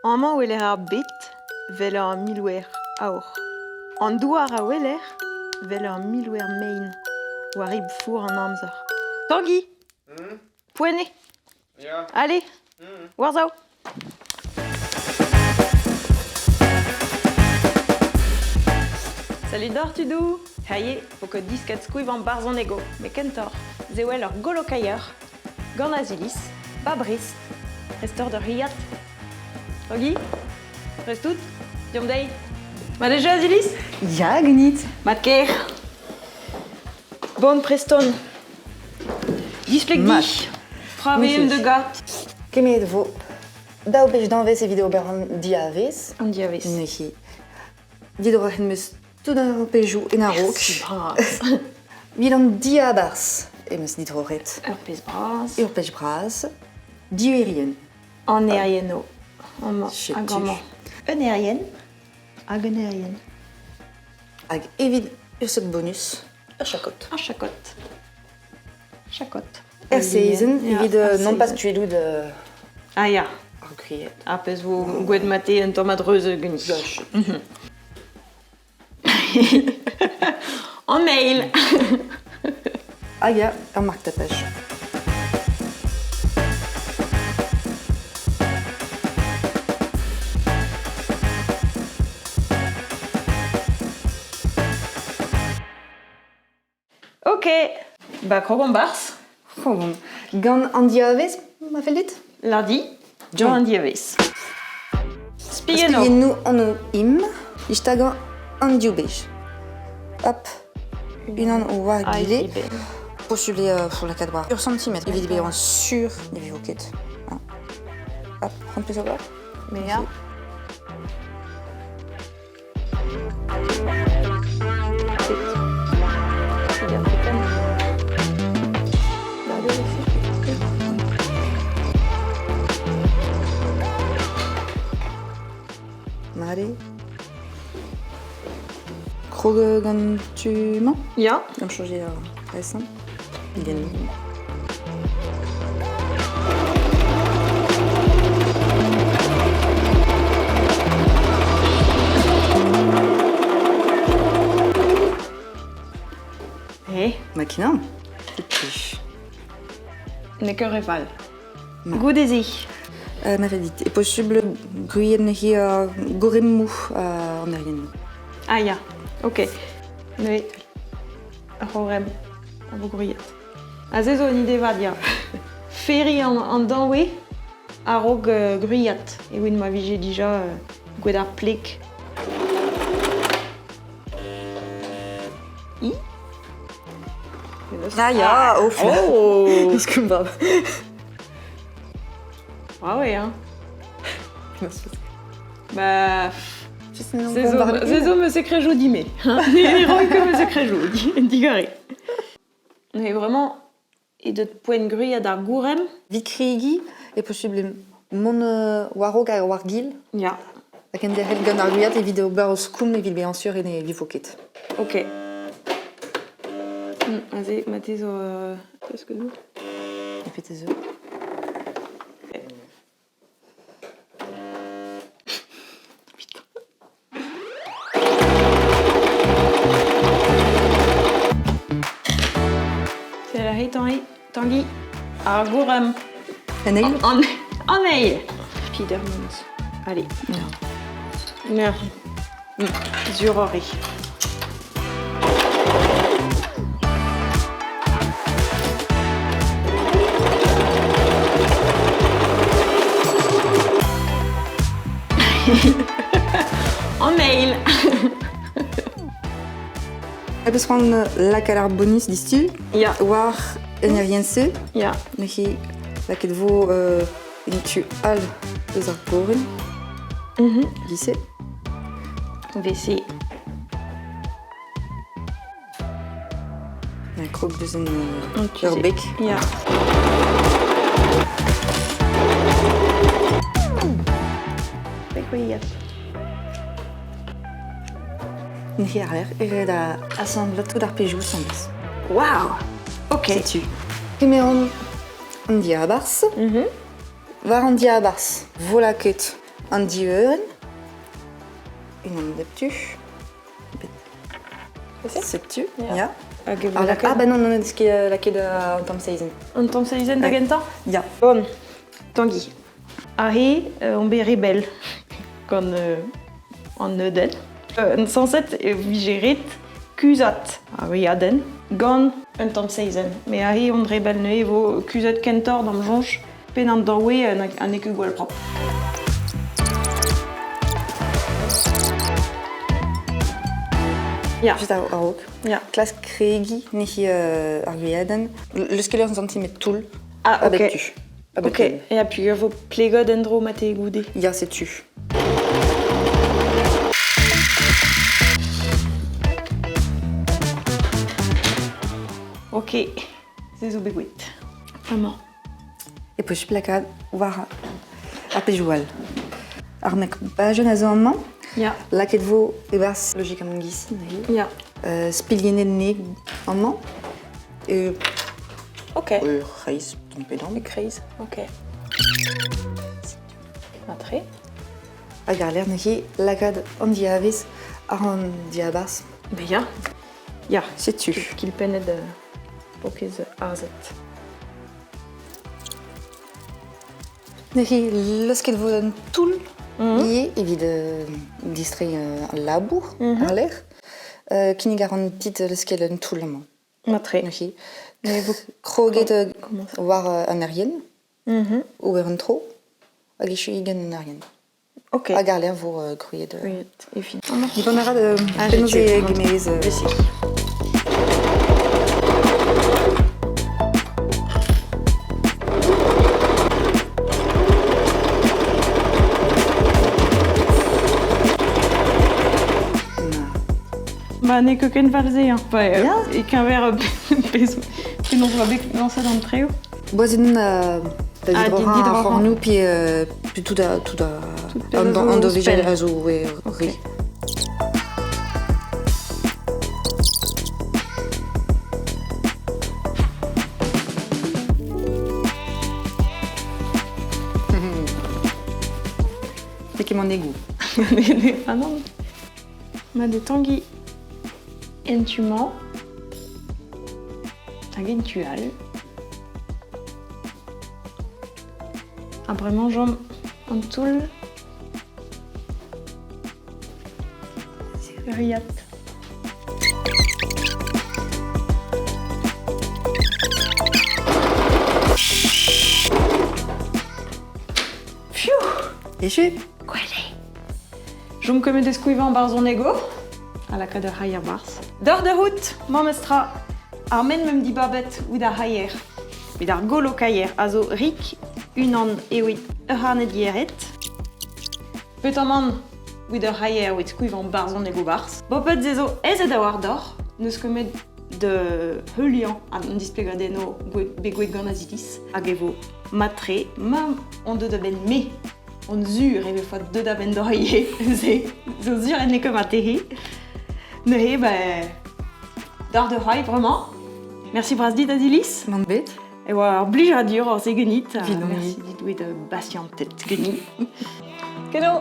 Amañ 'weler ar bed 'vel ur milouer aour. An douar a weler 'vel ur milouer mein war ribl four an amzer. Tangi, poent eo. Allez, war-sav. Salut deoc'h tudoù! Haie, vo ket disket skuivañ barzhonegoù, met kentoc'h, sewel ur golo-kaier gant Azilis, 'ba Brest, restor d'ur riad. Tangi, prest out? Deomp dezhi. Mat eo Azilis? Ya, ganit. Mat-kaer. Bon, prest on. Displeg Mat. dit. Tra vez de gat. Kemeret vo daou bech danvez evit ober an diavez. An diavez. Neuze, didroet em eus tout ar pezhioù en a-raok. Bras. Evit an diabarzh em eus didroet. Ur pezh bras. Ur pezh bras. Div erien. An eriennoù. Amañ Setu. hag amañ. Un erien hag un erien. Hag evit ur seurt bonus, ur chakod. Ur chakod. Chakod. Er seizenn, Ja, evit er non pas seizenn. tuedout Ah ya, ar gwriet. ar pezh vo gwet mate un tamm a-dreuz ganit. An eil. Ah ya, ur mark-tapaj. Ok, ba krogomp 'barzh. Krogomp. Gant an diavez, ma fell dit? Lundi, gant an diavez. Spigennoù. Spigennoù an im, distagañ an div bech. Hop, unan war egile. Posubl eo pour lakaat war ur centimetr evit bezañ sur ne vivo ket. Hop, c'hoant peseurt ober? Ya. Mare. Krog gant tu-mañ? Ya. Gant changer ar resañ. Igen. Eh? Makina? Setu. N'eo ket re fall. Goude-se. Ma fell dit, e posubl gwriet neuze goremmoù an erien. Ah ya, ok. Neuze, Ur c'horem a vo gwriet. Aze zo un ide vat, ya. Feriñ an dañwe a-raok gwriat evit ma vije dija gwelet ar pleg. I Ah ya, oh! Oh! Eus Ah ouais, hein. Bah, se zo ma sekrejoù dime. Ne ran ket ma sekrejoù, digarez. Mais vraiment, e deut poent gwriat ar gourem. Vit kregiñ e posubl mont war-raok hag war-gil. Ya. Ha kenderc'hel gant ar gwriat evit ober ur skoulm evit bezañ sur ne vivo ket. Ok. Aze, mate zo... Qu'est-ce que nous E zo. C'est la Tanguy, Tanguy ar gourem. An eil? An eil. Peter Mons. Allez. Non. Sur eo. An eil. E peus c'hoant lakaat ar bonus distu Ya. war energienn-se. Ya. Neuze lakaet vo en tu all eus ar gorenn. Lycée. VC. Un krog deus un ur beg. Ya. Beg Neuze ar-lerc'h e ret asamblañ tout ar pezhioù asambles. Waouh! Ok. Setu. Kemeromp an diabarzh. War an diabarzh, vo lakaet. An dieurenn, unan bep tu. Setu, ya. Hag e vo Ah, lakaet ah, bah non, non, non, ket lakaet an tamm seizenn. Un tamm seizenn da gentañ? Ya. Bon, Tanguy. Aze on bet re bell gant an neudenn. Sañset e vije ret kuzhat ar wiadenn gant un tamm seizenn. Met aze on re bell neuze e vo kuzhet kentoc'h d'am soñj penn an daoue ha n'eo ket gwall propr. Ya. Just a-raok. Ya. Klask kregiñ neuze ar wiadenn. Leuskel ur santimetr toull Ah, a bep ok. tu. A bep Ok, penn. ya peogwir vo plegot en-dro mat-eo goude. Ya, setu. Ok, se zo bet gwelet. Amañ. E posupl lakaat war ar pezhioù all. Ar mek bajenn a zo amañ. Ya. Lakaet vo e-barzh logikamant gisin neuze. Ya. Spilhennet nez amañ. E Ok. ur c'hreiz tamm pe damm. E kreiz, ok. Mat-tre. Hag ar lec'h neuze lakaat an diavez ar an diabarzh. Ben ya. Ya. Setu. Kilpennet pokez arzet. Neuze leusket vo un toull ivez evit distreiñ al labour ar lec'h. Kinnig a ran dit leuskel un toull amañ. Mat-tre. Neuze Ne vo kroget Comment ça war an erien, ober un tro, hag echuiñ gant an erien. Ok. Hag ar lec'h vo gwriet. Gwriet, e fin. Dipant a ra de Ah, penaos j'ai e tué. gemerez. Bessé. Ba n'eo ket ken fall-se, hein. Ba, Ya. e-keñver pezh penaos oa bet lañset an treo. Boazet on da Ah, didroc'hañ didroc'hañ. ar c'hornioù pe pe tout a tout a Tout pezh an a zo an dovijal ouzhpenn. a zo e Ok. re. C'est ket mon égout. Ah non. Ma de Tanguy en tu-mañ hag en tu all. Ha bremañ chom an toull. Riat. Pfiou Echu Gwell eo. Chom ket da skuizhañ barzhonego a lakaat ur c'haier barzh. Doc'h da c'hoût, memestra, ar men meump dibabet ouzh ar c'haier. Met ar golo kaier a zo rik unan evit ur c'harned yec'hed. Petamant evit ur c'haier evit skuizhañ barzhonegoù barzh. Bopet se zo aezet a-walc'h deoc'h, n'eus ket met da heuliañ an displegadennoù bet gwelet gant Aziliz. Hag e vo mat-tre ma on deut a-benn me. On sur e vefe deut a-benn d'hor ivez. Se zo sur en ket marteze. Neuze, ben, d'ar de c'hoari bremañ. Merci bras dit Aziliz. Mann bet. E oa ur blijadur hor segenit. Evidon Merci dit ouet basiantet geni. Keno!